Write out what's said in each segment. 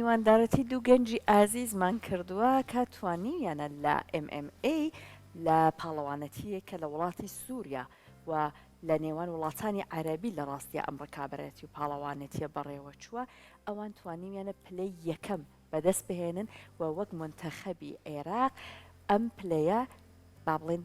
میواندارەتی دوو گەنجی ئازیزمان کردووە کە توانیویانە لە MMA لە پاڵەوانەتییەک کە لە وڵاتی سووریا و لە نێوان وڵاتانی عەرەبی لە ڕاستیا ئەم ڕکابەرەتی و پاڵەوانێتییە بەڕێوەچووە، ئەوان توانیویانە پلەی یەکەم بەدەست بهێنن و وەک مونتەخەبی عێراق ئەم پلەیە با بڵێن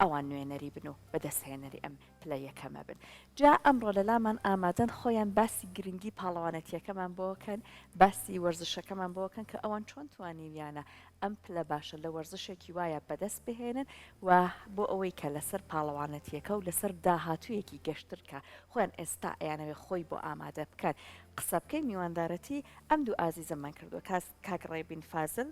ئەوان نوێنەری بن و بەدەستهێنەری ئەم پلە یەکەمە بن. جا ئەمڕۆ لەلامان ئامادەن خۆیان باسی گرنگی پاڵەوانێتیەکەمان بۆ کەن، باسی وەرزشەکەمان بۆ کەن کە ئەوان چۆن توانیویانە ئەم پلە باشە لە وەرزشێکی وایا بەدەست بهێنن و بۆ ئەوەی کە لەسەر پاڵەوانێتیەکە و لەسەر داهاتوویەکی گەشتر کە خۆیان ئێستا ئەیانەوێ خۆی بۆ ئامادە بکەن قسە بکەین میواندارەتی ئەم دوو ئازیزەمان کردووە کاک ڕێبین فازل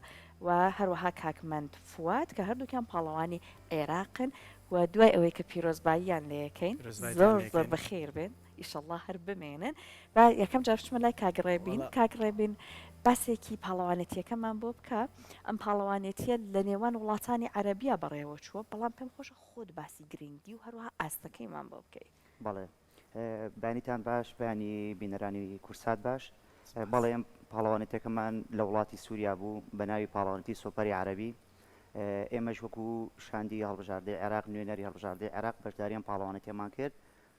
و هەروەها کاک مەند فواد کە هەردووکیان پاڵەوانی عێراقن و دوای ئەوەی کە پیرۆزباییان لێکەین زۆر زۆر بەخێر بێن ئیشەڵڵا هەر بمێنن با یەکەم جار بچمە لای کاک ڕێبین کاک ڕێبین باسێکی پاڵەوانێتیەکەمان بۆ بکە ئەم پاڵەوانێتیە لە نێوان وڵاتانی عەرەبیە بەڕێوە چووە بەڵام پێم خۆشە خۆت باسی گرنگی و هەروەها ئاستەکەیمان بۆ بکەی. بەڵێ بەیانیتان باش بەیانی بینەرانی کورسات باش بەڵێ ئەم پاڵەوانێتەکەمان لە وڵاتی سووریا بوو بە ناوی پاڵەوانێتی سۆپەری عەرەبی ئێمەش وەکو شاندی هەڵبژاردەی عێراق نوێنەری هەڵبژاردەی عێراق بەشداری ئەم پاڵەوانێتیەمان کرد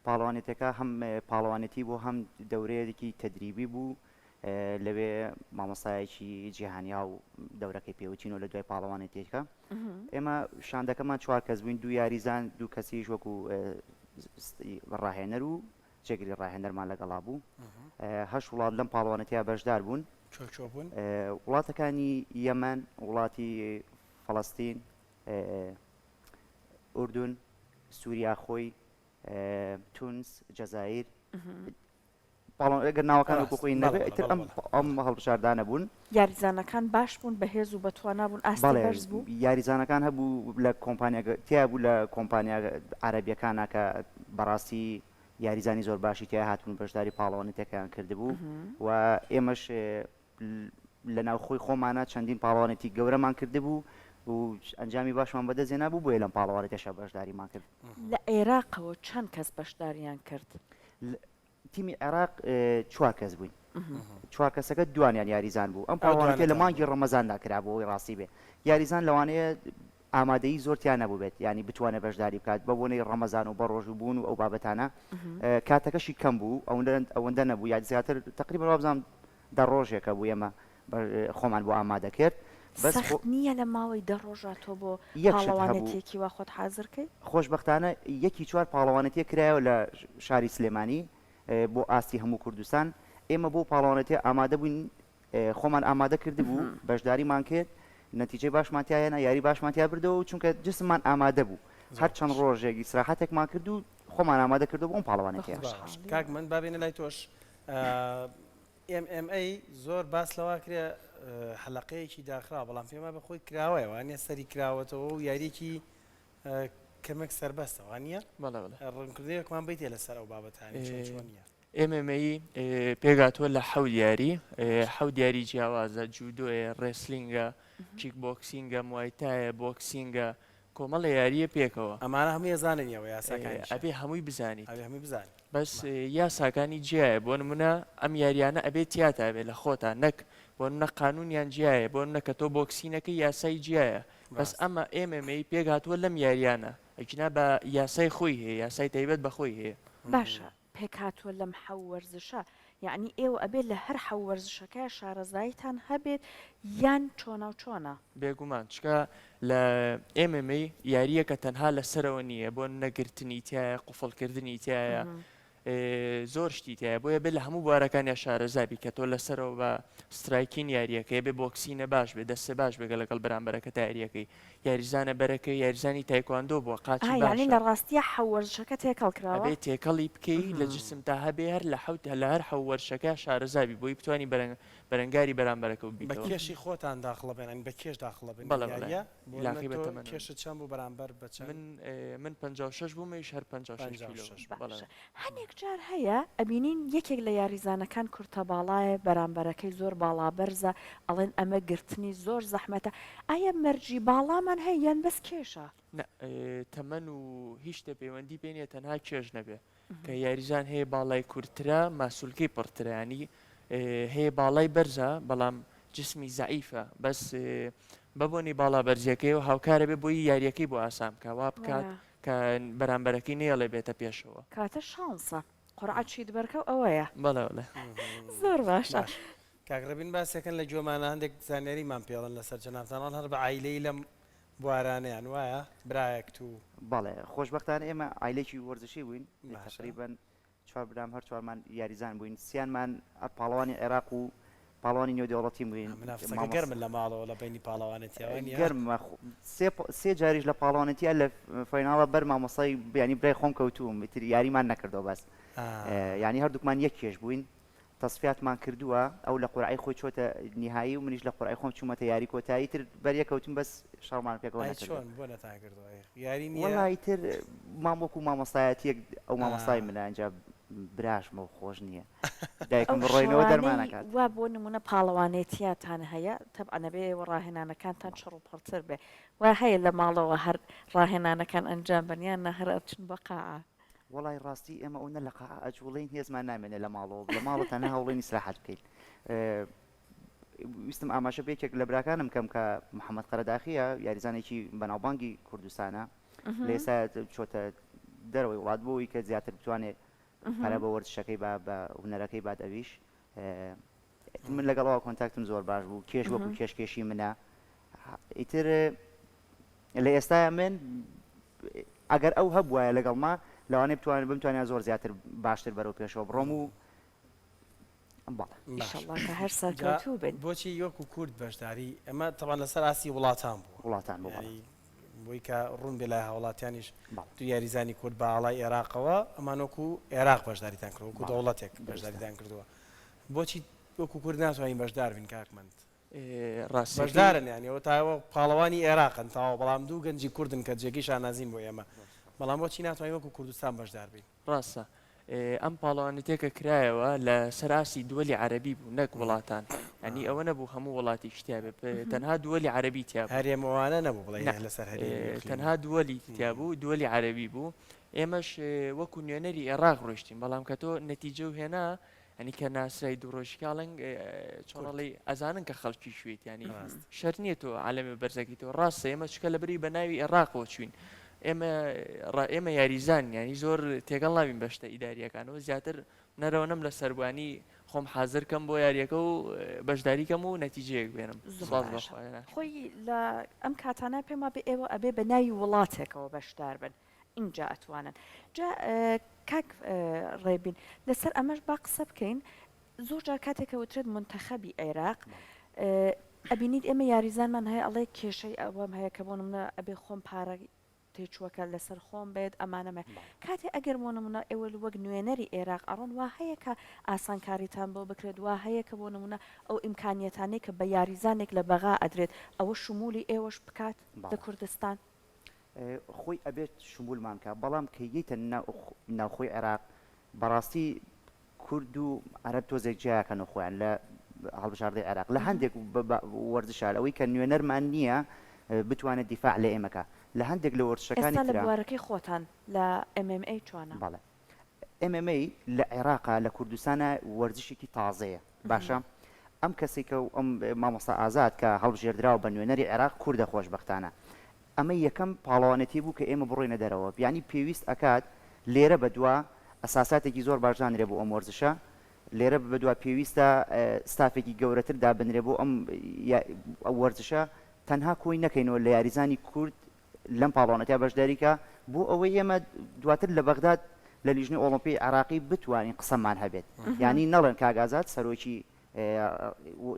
پاڵەوانێتەکە هەم پاڵەوانێتی بوو هەم دەورەیەکی تەدریبی بوو لەوێ مامۆستایەکی جیهانی هاو دەورەکەی پێوتینەوە لە دوای پاڵەوانێتیەکە ئێمە شاندەکەمان چوار کەس بووین دوو یاریزان دوو کەسیش وەکو ڕاهێنەر و جێگری ڕاهێنەرمان لەگەڵا بوو هەشت وڵات لەم پاڵەوانێتیە بەشدار بوون وڵاتەکانی یەمەن وڵاتی فەڵەستین ئوردون سووریا خۆی تونس جەزایر بەڵام ئەگەر ناوەکان وەکو خۆی نەبێ ئیتر ئەم ئەم هەڵبژاردانە بوون. یاریزانەکان باش بوون، بەهێز و بەتوانا بوون، ئاستی بەڵێ بەرز بوو؟ یاریزانەکان هەبوو لە کۆمپانیا تیا بوو لە کۆمپانیا عەرەبیەکانا کە بەڕاستی یاریزانی زۆر باشی تیا هاتبوون بەشداری پاڵەوانێتیەکەیان کردبوو و ئێمەش لە ناوخۆی خۆمانا چەندین پاڵەوانێتی گەورەمان کردبوو و ئەنجامی باشمان بەدەست هێنابوو بۆیە لەم پاڵەوانێتیەشا بەشداریمان کرد. لە عێراقەوە چەند کەس بەشداریان کرد؟ تیمی عێراق چوار کەس بووین چوار کەسەکە دوانیان یاریزان بوو ئەم پاڵەوانێتیە لە مانگی ڕەمەزاندا کرابوو ئەوەی ڕاستی بێ یاریزان لەوانەیە ئامادەیی زۆر تیا نەبووبێت یانی بتوانێت بەشداری بکات بە بۆنەی ڕەمەزان و بەڕۆژوو بوون و ئەو بابەتانە کاتەکەشی کەم بوو ئەوەندە ئەوەندە نەبوو یان زیاتر تقریبا وابزانم دە ڕۆژێکە بوو ئێمە خۆمان بۆ ئامادە کرد بەس سەخت نییە لە ماوەی دە ڕۆژا تۆ بۆ یەک شت هەبوو پاڵەوانێتیەکی وا خۆت حازر کەی؟ خۆشبەختانە یەکی چوار پاڵەوانێتیە کرایەوە لە شاری سلێمانی بۆ ئاستی هەموو کوردستان ئێمە بۆ پاڵەوانێتیە ئامادە بووین خۆمان ئامادە کردبوو بەشداریمان کرد نەتیجەی باشمان تیا هێنا یاری باشمان تیا بردەوە چونکە جسممان ئامادە بوو هەر چەند ڕۆژێک ئیسراحەتێکمان کرد و خۆمان ئامادە کردەوە بۆ ئەم پاڵەوانێتیە. کاک من با بێینە لای تۆش MMA زۆر باس لەوە کرێ حەلەقەیەکی داخراوە بەڵام پێم وایە خۆی کراوەیە وانە سەری کراوەتەوە و یاریەکی کەمێک سەربەستە وانە بەڵێ بەڵێ ڕوونکردنەوەیەکمان بیتێ لەسەر ئەو بابەتانی چۆن چۆنیە. MMA پێکهاتووە لە حەوت یاری، حەوت یاری جیاوازە، جودۆیە، wrestling ە، کیک بۆکسینگە، موایتایە، بۆکسینگە، کۆمەڵێ یارییە پێکەوە. ئەمانە هەمووی ئەزانن ئێوە یاساکانیشیان؟ ئەبێ هەمووی بزانیت. ئەبێ هەمووی بزانی. بەس یاساکانی جیایە بۆ نمونە ئەم یاریانە ئەبێ تیاتا بێ لە خۆتا نەک بۆ نمونە قانونیان جیایە بۆ نمونە کە تۆ بۆکسینەکەی یاسای جیایە بەس ئەمە MMA پێکهاتووە لەم یاریانە ئەگینا بە یاسای خۆی هەیە یاسای تایبەت بە خۆی هەیە. باشە پێکهاتووە لەم حەو وەرزشە یەعنی ئێوە ئەبێ لە هەر حەو وەرزشەکەیا شارەزاییتان هەبێت یان چۆناو چۆنە؟ بێگومان چونکە لە MMA یارییەکە تەنها لە سەرەوە نییە بۆ نمونە گرتنی تیایە قوفڵ کردنی تیایە زۆر شتی تیایە بۆیە بێ لە هەموو بوارەکانیا شارەزا بی کە تۆ لە سەرەوە بە striking یارییەکەی بێ بۆکسینە باش بێ دەستێ باش بێ لەگەڵ بەرامبەرەکەتا یارییەکەی یاریزانە بەرەکەی یاریزانی تایکواندۆ بووە قاچی ئا یانی باشە. لە ڕاستیا حەو وەرزشەکە تێکەڵ کراوە؟ ئەبێ تێکەڵی بکەی لە جسمتا هەبێ هەر لە حەوت لە هەر حەو وەرشەکە شارەزا بی بۆی بتوانی بەرەنگ بەرەنگاری بەرامبەرەکە بە ببیتەوە. کێشی خۆتان داخڵە بن یانی بە کێش داخڵە بن بەڵێ بەڵێ یاریە بۆ نمونە عیلاقەی بە تۆ تەمەنەوە نیە. کێشت چەند بوو بەرامبەر بە چەند؟ من من 56 بووم ئەویش هەر 56 کیلۆ 56 بوو بەڵێ. باشە هەنێک جار هەیە ئەبینین یەکێک لە یاریزانەکان کورتە باڵایە بەرامبەرەکەی زۆر باڵا بەرزە ئەڵێن ئەمە گرتنی زۆر زەحمەتە ئایا مەرجی باڵامان هەیە یان بەس کێشە؟ نا تەمەن و هیچ شتێ پەیوەندی پێ نیە تەنها کێش نەبێ کە یاریزان هەیە باڵای کورتترە ماسولکەی پڕترە یانی هەیە باڵای بەرزە بەڵام جسمی زەعیفە بەس بەبۆنی باڵا بەرزیەکەی و هاوکارە بێ بۆی یاریەکەی بۆ ئاسان بکە وا بکات کە بەرامبەرەکەی نەیەڵێ بێتە پێشەوە. کاتە شانسە قورعە چیت بەرکەو ئەوەیە. بەڵێ بەڵێ. زۆر باشە. باش کاک ڕێبین باسێکن لە گوێمانە هەندێک زانیاریمان پێڵن لەسەر جەنابتان ئەڵ هەر بە عایلەی لەم بوارانەیان وایە برایەکت و. بەڵێ خۆشبەختانە ئێمە عایلەیەکی وەرزشی بووین باشە. تەقریبەن چوار برام هەر چوارمان یاریزان بووین سیانمان پاڵەوانی عێراق و پاڵەوانی نێودەوڵەتی بووین. منافسەکە گەرمە لە ماڵەوە لە بەینی پاڵەوانێتیا وانیە؟ گەرمە سێ سێ جاریش لە پاڵەوانێتیا لە final ە بەر مامۆستای یانی برای خۆم کەوتووم ئیتر یاریمان نەکردەوە بەس یانی هەردووکمان یەک کێش بووین تەسفیاتمان کردووە ئەو لە قورعەی خۆی چۆتە نیهایی و منیش لە قورعەی خۆم چوومەتە یاری کۆتایی تر بەریەکەوتم بەس شەڕمان پێکەوە ئەی نەکردووە. چۆن بۆ نەتان کردووە ئەی یاری نییە؟ وەڵا ئیتر مام وەکوو مامۆستایەتییەک ئەو مامۆستای منە ئینجا براشمە و خۆش نییە دایکم ئەو بڕۆینەوە دەرمان شەوانەی ئەکات. وا بۆ نموونە پاڵەوانێتیاتان هەیە تەبعەن ئەبێ ئێوە ڕاهێنانەکانتان چڕ و پڕتر بێ وا هەیە لە ماڵەوە هەر ڕاهێنانەکان ئەنجام بەن یان نا هەر ئەچن بۆ قاعە؟ وەڵای ڕاستی ئێمە ئەونە لە قاعە ئەجوڵێین هێزمان نامێنێ لە ماڵەوە لە ماڵەوە تەنها هەوڵێین ئیسراحەت بکەین ویستم ئاماژە بە یەکێک لە براکانم کەم کە محەممەد قەرەداخیە یاریزانێکی بەناوبانگی کوردستانە لە ئێستا چۆتە دەرەوەی وڵات بۆ ئەوەی کە زیاتر بتوانێت پەرە بە وەرزشەکەی با بە هونەرەکەی بات ئەویش من لەگەڵ ئەوە contact م زۆر باش بوو کێش وەکو کێش کێشی منە ئیتر لە ئێستایا من ئەگەر ئەو هەبوایە لەگەڵما لەوانەیە بتوانێت بمتوانیا زۆر زیاتر باشتر بەرەو پێشەوە بڕۆم و بەڵێ. باشە ئیشەڵا کە هەر جا سەرکەوتوو بن. بۆچی وەکو کورد بەشداری ئەمە تەبعەن لەسەر ئاستی وڵاتان بووە وڵاتان بوو بەڵێ. یانی بۆی کە ڕوون بێ لای هاوڵاتیانیش بەڵێ. دوو یاریزانی کورد بە ئاڵای ئێراقەوە ئەمان وەکو ئێراق بەشداریتان کردووە وەکو بەڵێ دەوڵەتێک دروستە. بەشداریتان کردووە بۆچی وەکو کورد ناتوانین بەشدار بین کاک مەند؟ ڕاستەکەی. بەشدارن یانی ئەوە تاوە پاڵەوانی ئێراقن تەواو بەڵام دوو گەنجی کوردن کە جێگەی شانازین بۆ ئێمە بەڵام بۆچی ناتوانین وەکو کوردستان بەشدار بین؟ ڕاستە ئەم پاڵەوانێتیە کە کرایەوە لە سەر ئاستی دووەلی عەرەبی بوو نەک وڵاتان یانی ئەوە نەبوو هەموو وڵاتێکی تیا بێ تەنها دووەلی عەرەبی تیا بوو هەرێم ئەوانە نەبوو بڵێ نا لەسەر هەرێمی ئیقلیمی تەنها دووەلی تیا بوو دووەلی عەرەبی بوو ئێمەش وەکو نوێنەری ئێراق ڕۆیشتین بەڵام کە تۆ نەتیجە و هێنا یانی کە ناسرای دوو ڕۆژی کاڵنگ چۆن ئەڵێی ئەزانن کە خەڵکی کوێیت یانی شەرت نییە تۆ عەلەمێ بەرزەکەی تۆ ڕاستە ئێمە چکە لە بری بە ناوی ئێراقەوە چوین ئێمە ئێمە یاریزان ینی زۆر تێگەڵ نابین بە شتە ئیداریەکانەوە زیاتر نەرەوەنم لە سەربانی خۆم حاضر کەم بۆ یاریەکە و بەشداری کەم و نەتیجەیەک بێنم زۆر خۆی لە ئەم کاتانە پێم وابێ ئێوە ئەبێ بە ناوی وڵاتێکەوە بەشدار بن ئینجا ئەتوانن. جا کاک ڕێبین لەسەر ئەمەش با قسە بکەین زۆر جار کاتێک کە وترێت مونتەخەبی عێراق ئەبینیت ئێمە یاریزانمان هەیە ئەڵێ کێشەی ئەوەم هەیە کە بۆ نمونە ئەبێ خۆم پارە تێچووەکە لەسەر خۆم بێت ئەمانەم هەیە کاتێ ئەگەر بۆ نمونە ئێوە وەک نوێنەری عێراق ئەڕۆن وا هەیە کە ئاسانکاریتان بۆ بکرێت وا هەیە کە بۆ نمونە ئەو ئیمکانیەتانەی کە بە یاریزانێک لە بەغا ئەدرێت ئەوە شمولی ئێوەش بکات لە کوردستان؟ خۆی ئەبێت شمولمان کا بەڵام کە یەیتە ناوخۆی عێراق بەڕاستی کورد و عەرەب تۆزێک جیاکەنەوە خۆیان لە هەڵبژاردەی عێراق لە هەندێک وەرزشا ئەوەی کە نوێنەرمان نییە بتوانێت دیفاع لە ئێمە کا لە هەندێک لە وەرزشەکانی ئێستا لە ترا. بوارەکەی خۆتان لە MMA چۆنە؟ بەڵێ MMA لە عێراقا لە کوردستانا وەرزشێکی تازەیە باشە ئەم کەسێکە و ئەم مامۆستا ئازاد کە هەڵبژێردراوە بە نوێنەری عێراق کوردە خۆشبەختانە ئەمە یەکەم پاڵەوانێتی بوو کە ئێمە بڕۆینە دەرەوە یانی پێویست ئەکات لێرە بەدوا ئەساساتێکی زۆر باش دانرێ بۆ ئەم وەرزشە لێرە بەدوا پێویستە ستافێکی گەورەتر دابنرێ بۆ ئەم وەرزشە تەنها کۆی نەکەینەوە لە یاریزانی کورد لەم پاڵەوانێتیە بەشداری کا بۆ ئەوەی ئێمە دواتر لە بەغداد لە لیژنەی ئۆڵۆمپی عێراقی بتوانین قسەمان هەبێت یانی نەڵێن کاک ئازاد سەرۆکی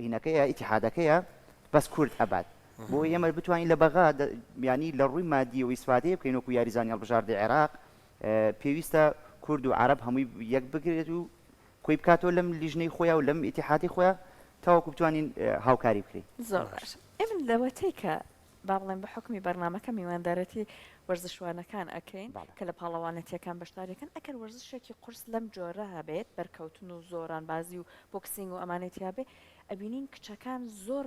هینەکەیە ئیتیحادەکەیە بەس کورد ئەبات بۆ ئێمە بتوانین لە بەغا ینی لە ڕووی مادیەوە ئیسفادەیە بکەین وەکو یاریزانی هەڵبژاردەی عێراق پێویستە کورد و عەرەب هەمووی یەک بگرێت و کۆی بکاتەوە لەم لیژنەی خۆیان و لەم ئیتیحادی خۆیان تاوەکو بتوانین هاوکاری بکرین. زۆر باش ئێمن لەوەتەی کە با بڵێم بە حوکمی بەرنامەکە میواندارێتی وەرزشوانەکان ئەکەین کە لە پاڵەوانێتیەکان بەشداریەکەن ئەگەر وەرزشێکی قورس لەم جۆرە هەبێت بەرکەوتن و زۆرانبازی و بۆکسینگ و ئەمانەی تیابێ ئەبینین کچەکان زۆر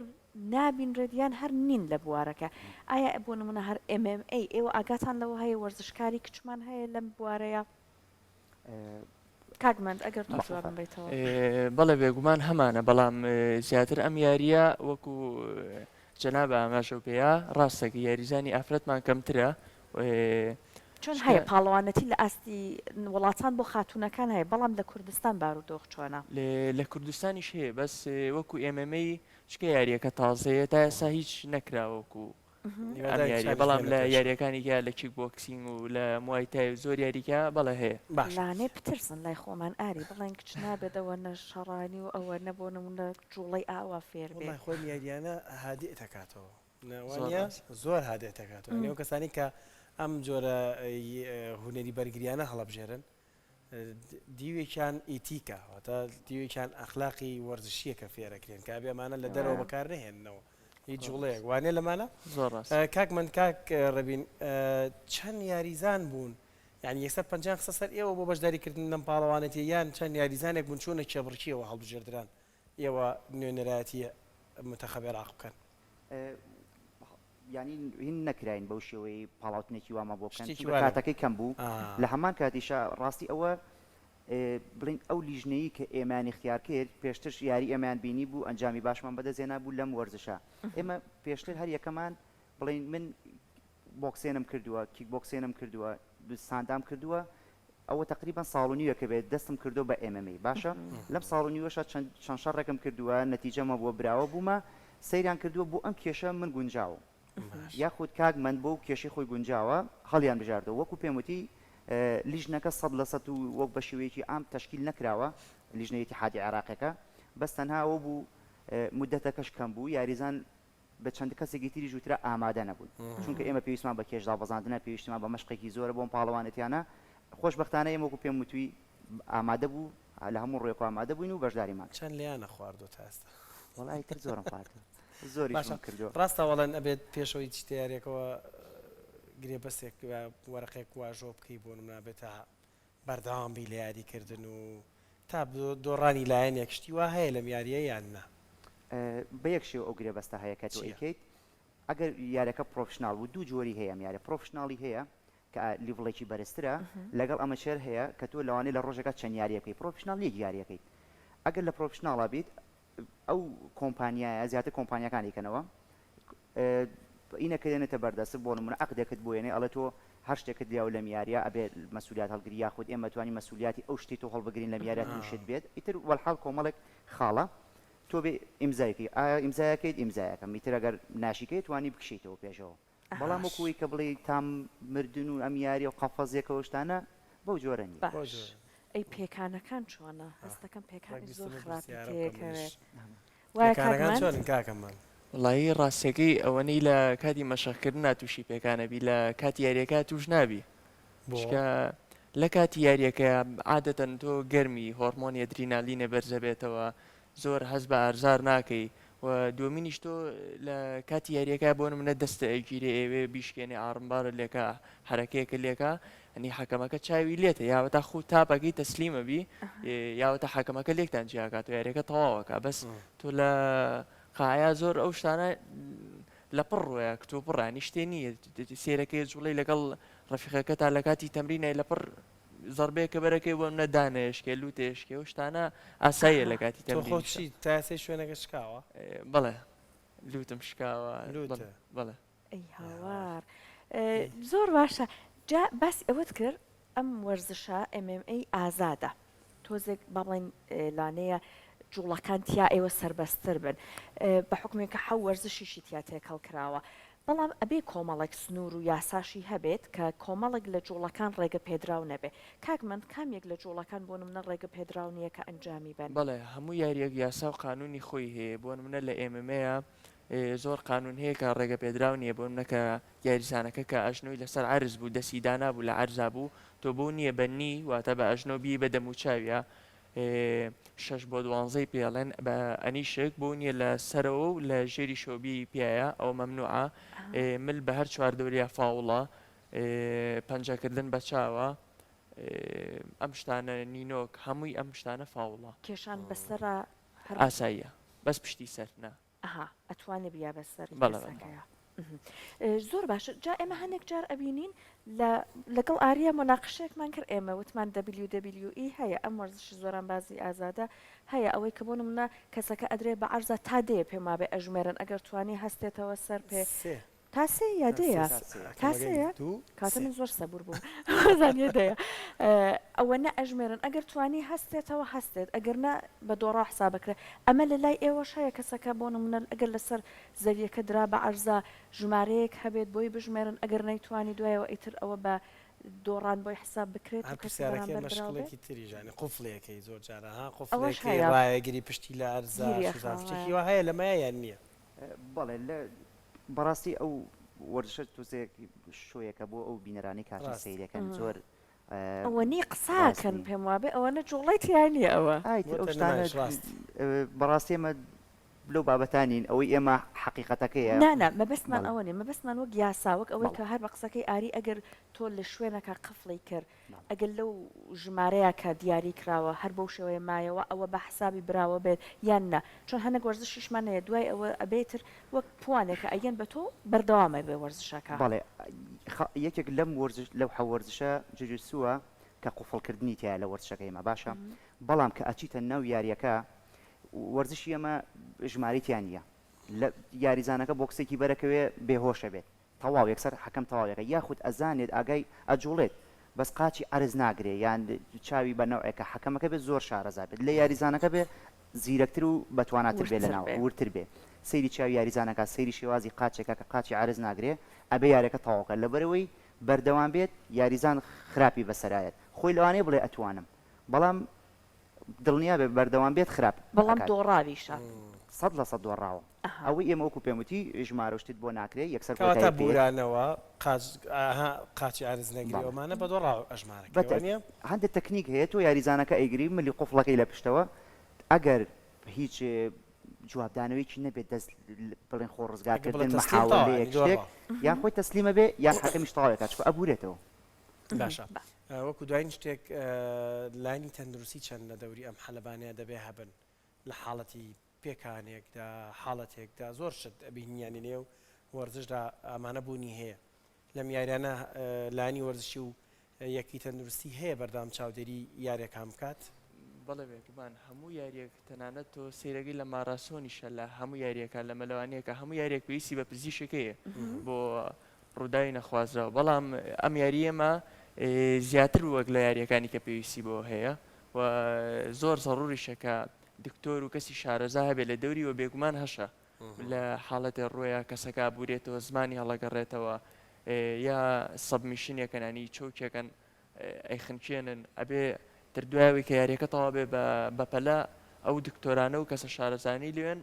نابینرێت یان هەر نین لە بوارەکە ئایا بۆ نمونە هەر MMA ئێوە ئاگاتان لەوە هەیە وەرزشکاری کچمان هەیە لەم بوارەیە؟ کاک مەند ئەگەر تۆ جوابم بەیتەوە. بەڵێ بێگومان هەمانە بەڵام زیاتر ئەم یارییە وەکو جەناب ئاماژەو پێیا ڕاستە کە یاریزانی ئافرەتمان کەمترە. چۆن هەیە پاڵەوانەتی لە ئاستی وڵاتان بۆ خاتوونەکان هەیە بەڵام لە کوردستان بارودۆخ چۆنە؟ لە کوردستانیش هەیە بەس وەکو MMA چکە یاریەکە تازەیە تا ئێستا هیچ نەکراوە وەکو ئەم یاریە بەڵام لە یاریەکانی کە لە کیک بۆکسینگ و لە موای تای و زۆر یاریکە بەڵێ هەیە. لانێ بترسن لای خۆمان ئاری بڵێن کچ نابێت ئەوە نە شەڕانی و ئەوە نە بۆ نمونە جوڵەی ئاوا فێر بێ. وەڵای خۆی یاریانە هادئ دەکاتەوە وانە زۆر هادئ دەکاتەوە ئەو کەسانی کە ئەم جۆرە هونەری بەرگریانە هەڵەبژێرن دیوێکیان ئیتیکە واتە دیوێکیان ئەخلاقی وەرزشیە کە فێرەکرێن کە ئەبێ ئەمانە لە دەرەوە بەکار نەهێننەوە هیچ جوڵەیەک وانە لەمانە زۆر ڕاست کاک من کاک ڕەبین چەند یاریزان بوون یعنی یەکسەر پەنجان خستە سەر ئێوە بۆ بەشداریکردن لەم پاڵەوانێتی یان چەند یاریزانێک بوون چۆنە کێبڕکیەوە هەڵبژێردران ئێوە نوێنەرایەتی منتەخەب عێراق بکەن؟ یانی هین نەکراین بەو شێوەیەی پاڵاوتنێکی وامان بۆ بکەن چونکە کاتەکەی کەم بوو لە هەمان کاتیشا ڕاستی ئەوە بڵین ئەو لیژنەیی کە ئێمەیان اختیار کرد پێشتر یاری ئێمەیان بینی بوو ئەنجامی باشمان بەدەست هێنا بوو لەم وەرزشە ئێمە پێشتر هەر یەکەمان بڵین من بۆکسێنم کردووە کیک بۆکسێنم کردووە ساندام کردووە ئەوە تەقریبەن ساڵ و نیوێکە بێت دەستم کردووە بە MMA باشە لەم ساڵ و نیوەشا چەند چەند شەڕێکم کردووە نەتیجەم هەبووە براوە بوومە سەیریان کردووە بۆ ئەم کێشە من گونجاوم یاخود کاک مەند بۆ کێشەی خۆی گونجاوە هەڵیان بژاردەوە وەکو پێم وتی لیژنەکە 100% و وەک بە شێوەیەکی عام تەشکیل نەکراوە لیژنەی ئیتیحادی عێراقیەکە بەس تەنها ئەوە بوو مودەتەکەش کەم بوو یاریزان بە چەند کەسێکی تریش وترا ئامادە نەبوون چونکە ئێمە پێویستمان بە کێش دابەزاندنە پێویستمان بە مەشقێکی زۆرە بۆم پاڵەوانێتیانە خۆشبەختانە ئێمە وەکو پێم وتوی ئامادە بوو لە هەموو ڕوویەکەوە ئامادە بووین و بەشداریمان کرد. چەند لێیانە خواردووە تا ئێستا؟ وەڵا ئیتر زۆرم خواردووە زۆریشم باشە کردووە. ڕاستە وەڵێن ئەبێت پێشەوەی چیتە یاریەکەوە گرێبەستێک وەرەقێک واژۆ بکەی بۆ نمونە ئەبێت تا بەردەوام بی لە یاری کردن و تا دۆڕانی لایەنێک شتی وا هەیە لەم یاریە یان نا؟ بە یەک شێوە ئەو گرێبەستە هەیە کە تۆ چیە؟ ئەیکەیت ئەگەر یاریەکە professional بوو دوو جۆری هەیە ئەم یاریە professional ی هەیە کە level ێکی بەرزترە لەگەڵ amateur هەیە کە تۆ لەوانەیە لە ڕۆژێکا چەند یاریە بکەیت professional یەک یاریەکەیت ئەگەر لە professional ا بیت ئەو کۆمپانیایە زیاتر کۆمپانیاکان ئەیکەنەوە ئینەکە دێنێتە بەردەست بۆ نمونە عەقدێکت بۆ یەنێ ئەڵێ تۆ هەر شتێکت لیاو لەم یاریە ئەبێ مەسولیات هەڵگری یاخود ئێمە توانین مەسولیاتی ئەو شتەی تۆ هەڵبگرین لەم یاریە توشت بێت ئیتر وەلحاڵ کۆمەڵێک خاڵە تۆ بێ ئیمزای کەی ئایا ئیمزایەکەیت ئیمزایەکەم ئیتر ئەگەر ناشیکەی توانی بکشیتەوە پێشەوە بەڵام وەکو ئەوەی کە بڵێی تام مردن و ئەم یاریە و قەفەزێکەوە شتانە بەو جۆرە نیە. باش ئەی پێکانەکان چۆنە هەستەکەم پێکانی زۆر خراپی تێکەوێ وایە کاک پێکانەکان مەند؟ چۆنن کاکە مەند؟ وەڵایی ڕاستیەکەی ئەوەنەی لە کاتی مەشق کردنا توشی پێکان ئەبی لە کاتی یاریەکە توش نابی بۆ؟ چونکە لە کاتی یاریەکەیا عادەتەن تۆ گەرمی هۆڕمۆنی ئەدرینالینێ بەرزەبێتەوە زۆر هەست بە ئازار ناکەی و دووەمینیش تۆ لە کاتی یاریەکە بۆ نمونە دەستە ئەگیرێ ئەیەوێ بیشکێنێ armbar ت لێکا حەرەکەیەکە لێکا ئەنی حەکەمەکە چاوی لێتە یاوەتا خو تاپەکەی تەسلیمە بی یاوەتا حەکەمەکە لێکتان جیاکاتەوە یاریەکە تەواوەکە بەس تۆ لە قاعەیا زۆر ئەو شتانە لە پڕ ڕۆیە کتوپڕ ینی شتێ نییە سێرەکەی جوڵەی لەگەڵ ڕەفیقەکەتا لە کاتی تەمرینای لە پڕ زەڕبەیەکە بەرەکەی بۆ منە دانەیەشکێ لوتێشکێ و شتانە ئاساییە لە کاتی تۆ خۆ تەمرینیشا. چی تا ئێستا شوێنەکە شکاوە؟ بەڵێ لوتم شکاوە لوتە بەڵێ. ئەی هاوار زۆر باشە جا باسی ئەوەت کرد ئەم وەرزشە MMA ئازادە تۆزێک با بڵێین لانەیە جوڵەکان تیا ئێوە سەربەستتر بن بە حوکمێک کە حەو وەرزشیشی تیا تێکەڵ کراوە بەڵام ئەبێ کۆمەڵێک سنوور و یاساشی هەبێت کە کۆمەڵێک لە جوڵەکان ڕێگە پێدراو نەبێ کاک مەند کام یەک لە جوڵەکان بۆ نمونە ڕێگە پێدراو نییە کە ئەنجامی بەن؟ بەڵێ هەموو یاریەک یاسا و قانونی خۆی هەیە بۆ نمونە لە MMA زۆر قانون هەیە کە ڕێگە پێدراو نییە بۆ نمونە کە یاریزانەکە کە ئەژنۆی لەسەر عەرز بوو دەستی دانابوو لە عەرزا بوو تۆ بۆ نییە بە knee واتە بە ئەژنۆ بیەی بە دەموچاویا شەش بۆ دوانزەی پێ ئەڵێن بە ئەنیشک بۆ نییە لە سەرەوە و لە ژێریشەوە بیەی پیایە ئەوە مەمنوعە مل بە هەر چواردەوریا فاوڵە پەنجەکردن بە چاوە ئەم شتانە نینۆک هەمووی ئەم شتانە فاوڵە. کێشان بەسەرا هەر ئاساییە بەس پشتی سەر نا. ئەها ئەتوانێ بیا بەسەر بەڵێ بەڵێ. کەسەکەیا. زۆر باشە جا ئێمە هەنێک جار ئەبینین لە لەگەڵ ئاریا مۆناقشەیەکمان کرد ئێمە وتمان WWE هەیە ئەم وەرزشی زۆرانبازی ئازادە هەیە ئەوەی کە بۆ نمونە کەسەکە ئەدرێ بە عەرزا تا دێ پێم وابێ ئەژمێرن ئەگەر توانی هەستێتەوە سەر پێ سێ تا سێ یا تا سێ دەیە تا سێ تا ئەکەمەکەی سێیە دوو کاتە سێ من زۆر سەبور بووم زانیە دەیە ئەوەنە ئەژمێرن ئەگەر توانی هەستێتەوە هەستێت ئەگەر نا بە دۆڕاو حساب ئەکرێ ئەمە لە لای ئێوەش هەیە کەسەکە بۆ نمونە ئەگەر لەسەر زەویەکە درا بە عەرزا ژمارەیەک هەبێت بۆی بژمێرن ئەگەر نەیتوانی دوایەوە ئیتر ئەوە بە دۆڕان بۆی حساب بکرێت هەر و کەسی پرسیارەکەی بەرامبەر ئەمە براوە بێت؟ شکڵێکی تریش یانی قوفڵێکەی زۆر جارە ها ئەوەش قوفڵێکەی هەیە. ڕایەگری پشتی لە ئەرزا گیری شوزان ئەخا شتێکی وایە. وا هەیە لەمەیە یان نییە؟ بەڵێ لە بەڕاستی ئەو وەرزشە تۆزێک شۆیەکە بۆ ئەو بینەرانەی کاتن ڕاست. سەیرەکەن زۆر ئەوەنی ڕاست قساکەن نین. پێم وابێ ئەوەنە جوڵەی تیا نییە ئەوە. ئای تر ئەو بۆتە شتانە نمایش ڕاست. بەڕاستی ئێمە لەو بابەتە نین ئەوەی ئێمە حەقیقەتەکەیە. نا نا مەبەستمان بەڵێ. ئەوە نیە مەبەستمان وەک یاسا وەک ئەوەی بەڵێ. کە هەر بە قسەکەی ئاری ئەگەر تۆ لە شوێنەکا قفڵی کرد بەڵێ. ئەگەر لەو ژمارەیا کە دیاری کراوە هەر بەو شێوەیە مایەوە ئەوە بە حسابی براوە بێت یان نا چۆن هەنێک وەرزشیشمان هەیە دوای ئەوە ئەبێ تر وەک پوانێکە ئەیەن بە تۆ بەردەوام ئەبێ وەرزشەکە. بەڵێ خە یەکێک لەم وەرزش لەو حە وەرزشە جوجوتسوە کە قوفڵ کردنی تیایە لە وەرزشەکەی ئێمە باشە بەڵام کە ئەچیتە ناو یاریەکە وەرزشی ئێمە ژمارەی تیا نییە لە یاریزانەکە بۆکسێکی بەرەکەوێ بێهۆشە بێت تەواو یەکسەر حەکەم تەواویەکە یاخود ئەزانێت ئاگای ئەجوڵێت بەس قاچی عەرز ناگرێ یان چاوی بە نەوعێکە حەکەمەکە بێت زۆر شارەزا بێت لە یاریزانەکە بێ زیرەکتر و بەتواناتر بێ وردتر لەناو بێ. وردتر بێ سەیری چاوی یاریزانەکە سەیری شێوازی قاچێکە کە قاچی عەرز ناگرێ ئەبێ یاریەکە تەواو کات لەبەرئەوەی بەردەوام بێت یاریزان خراپی بەسەرایەت خۆی لەوانەیە بڵێ ئەتوانم بەڵام دڵنیا بێ بەردەوام بێت خراپ بەڵام ئەکات. دۆڕاویشە. 100% دۆڕاوە. ئەها. ئەوەی ئێمە وەکو پێم وتی ژمارە و شتت بۆ ناکرێ یەکسەر کەواتە کۆتایی پێ یەت. بورانەوە قاچ ئەها قاچی عەرز نەگری بەڵێ. ئەومانە بە دۆڕاو ئەژمارەکرێ بەتە وانیە؟ هەندێ تەکنیک هەیە تۆ یاریزانەکە ئەیگری ملی قوفڵەکەی لە پشتەوە ئەگەر هیچ جوابدانەوەیەکی نەبێت دەست بڵێن خۆ ئەگە بڵێ ڕزگارکردن تەسلیم تەواو مەحاوەلەیەک یانی شتێک دۆڕاو. یان خۆی تەسلیمە بێ یان حەکەمیش تەواوی ئەکات چونکە ئەبورێتەوە. باشە وەکو دواین شتێک لایەنی تەندروستی چەند لە دەوری ئەم حەلەبانەیە دەبێ هەبن لە حاڵەتی پێکانێکدا حاڵەتێکدا زۆر شت ئەبینیانی نێو وەرزشدا ئامانە بوونی هەیە لەم یاریانە لایەنی وەرزشی و یەکی تەندروستی هەیە بەردەوام چاودێری یاریەکان بکات؟ بەڵێ بێگومان هەموو یاریەک تەنانەت تۆ سەیرەگەی لە ماراسۆنیشە لە هەموو یاریەکە لە مەلەوانیەکە هەموو یاریەک پێویستی بە پزیشک هەیە بۆ ڕووداوی نەخوازراو بەڵام ئەم یاریەمە زیاتر وەک لە یاریەکانی کە پێویستی بۆ هەیە و زۆر زەڕوریشە کە دکتۆر و کەسی شارەزا هەبێت لە دەوری و بێگومان هەشە لە حاڵەتێ ڕۆیە کەسەکە بورێتەوە زمانی هەڵەگەڕێتەوە یا submission ێکەنانی چۆکێکەن ئەیخنکێنن ئەبێ تر دوای ئەوەی کە یاریەکە تەواو بێ بە بەپەلە ئەو دکتۆرانە و کەسە شارەزانەی لێن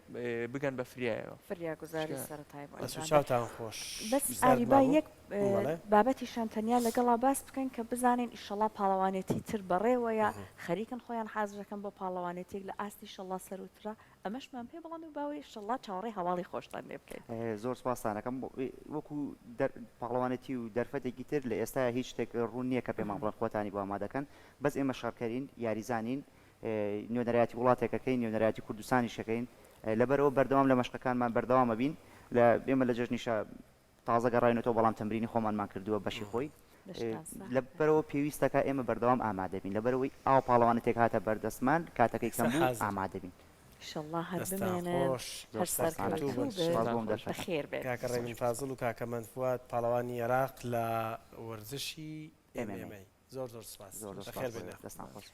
بگەن بە فریایەوە. فریاگوزاری سەرەتایی بۆ دەست و ئەنجام چاوتان خۆش بەس زارت ئاری با مابوو یەک بەڵێ. بابەتیشان تەنیا لەگەڵا باس بکەین کە بزانین ئیشەڵا پاڵەوانێتی تر بەڕێوەیە خەریکن خۆیان حازرەکەن بۆ پاڵەوانێتیەک لە ئاستی شەڵا سەروترە ئەمەشمان پێ بڵێن و باوەی ئیشەڵا چاوەڕێی هەواڵی خۆشتان لێ بکەین. زۆر سوپاستان ئەکەم وەکو پاڵەوانێتی و دەرفەتێکی تر لە ئێستایا هیچ شتێک ڕوون نییە کە پێمان بڵێن خۆتانی بۆ ئامادەکەن بەس ئێمە شەڕکەرین یاریزانین نوێنەرایەتی وڵاتێک ئەکەین نوێنەرایەتی کوردستانیش ئەکەین لەبەرئەوە بەردەوام لە مەشقەکانمان بەردەوام ئەبین لە ئێمە لە جەژنیشا تازە گەڕاینەتەوە بەڵام تەمرینی خۆمانمان کردووە بەشی خۆی لەبەرەوە پێویستەکە ئێمە بەردەوام ئامادەبین لەبەرەوەی ئاو پاڵەوانەتێک هاتە بەردەستمان کاتەکەی کەم بوو ئامادەبین. ئیشەڵا هەر بمێنن هەر سەرکەوتوو بن بەخێر بێن. کاکە ڕێبین فازڵ و کاکە مەند فواد پاڵەوانی عێراق لە وەرزشی MMA. زۆر زۆر سوپاس. زۆر زۆر بەخێر سوپاس. بێن. دەستان خۆش.